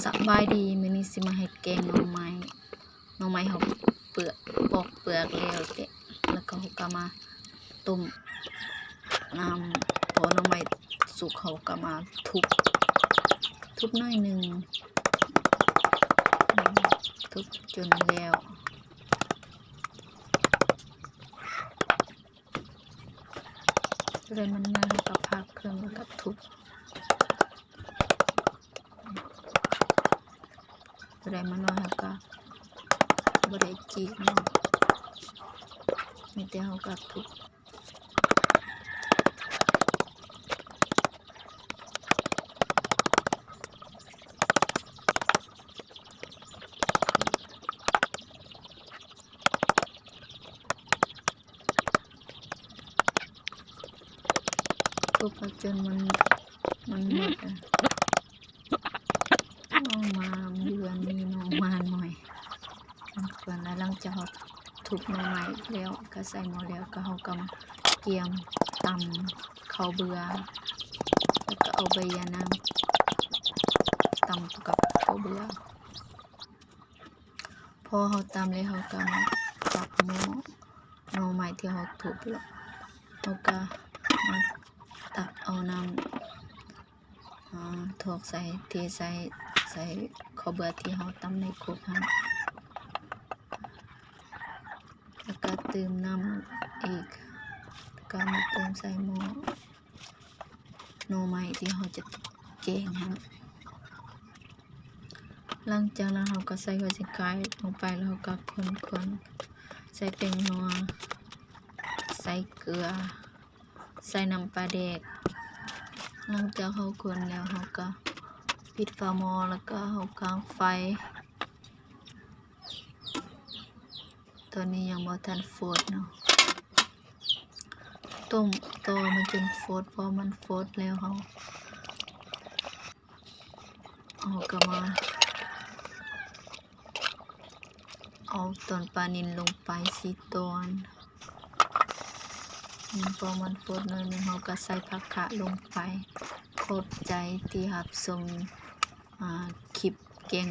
ສະບາຍດີ ມື້ນີ້ຊິມາເຮັດແກງໜໍ່ໄມ້. ໜໍ່ໄມ້ເຮົາເປືອກ ປອກເປືອກແລ້ວເດ ແລ້ວກໍເຮົາກໍມາຕົ້ມນ້ຳ. ພໍໜໍ່ໄມ້ສຸກ ເຮົາກໍມາທຸບ ທຸບໜ້ອຍໜຶ່ງ ທຸບຈົນແລ້ວ. ໂຕໃດມັນນ້ອຍ ເຮົາກໍພັກເຄື່ອງ ແລ້ວກໍທຸບ. ໂຕໃດມັນນ້ອຍ ເຮົາກໍບໍ່ໄດ້ຈີກເນາະ, ມີແຕ່ເຮົາກໍທຸບ. ທຸບເອົາຈົນມັນ ມັນໝົດ ໜໍ່ມາເບືອ ມີໜໍ່ມາໜ້ອຍ. ສ່ວນ ຫຼັງຈາກເຮົາທຸບໜໍ່ໄມ້ແລ້ວ ກໍໃສ່ໝໍ້ແລ້ວ ກໍເຮົາກໍມາກຽມຕຳເຂົ້າເບືອ ແລ້ວກໍເອົາໃບຢານາງຕຳກັບເຂົ້າເບືອ. ພໍເຮົາຕຳແລ້ວ ເຮົາກໍມາຕັກໝໍ້ໜໍ່ໄມ້ທີ່ເຮົາທຸບແລ້ວ ເຮົາກໍມາຕັກເອົານ້ຳ ອາ ຖອກໃສ່ ເທໃສ່ ໃສ່ເຂົ້າເບືອທີ່ເຮົາຕຳໃນຄົກຫັ້ນ ແລ້ວກໍຕື່ມນ້ຳອີກ ກໍມາຕື່ມໃສ່ໝໍ້ ໜໍ່ໄມ້ທີ່ເຮົາຈະແກງຫັ້ນ. ຫຼັງຈາກນັ້ນເຮົາກໍໃສ່ຫົວຊິງຄາລົງໄປ ແລ້ວເຮົາກໍຄົນໆ ໃສ່ແປ້ງນົວ ໃສ່ເກືອ ໃສ່ນ້ຳປາແດກ. ຫຼັງຈາກເຮົາຄົນແລ້ວ ເຮົາກໍປິດຝາໝໍ້ ແລ້ວກໍເຮົາກາງໄຟ. ຕອນນີ້ຍັງບໍ່ທັນຟົດເນາະ ຕົ້ມຕໍ່ມັນຈົນຟົດ. ພໍມັນຟົດແລ້ວ ເຮົາ ເຮົາກໍມາເອົາຕອນປານິນລົງໄປສີ່ຕອນ. ພໍມັນຟົດໜ້ອຍໜຶ່ງ ເຮົາກໍໃສ່ຜັກຂະລົງໄປ. ຂອບໃຈທີ່ຮັບຊົມ ອາ ຄລິບແກງ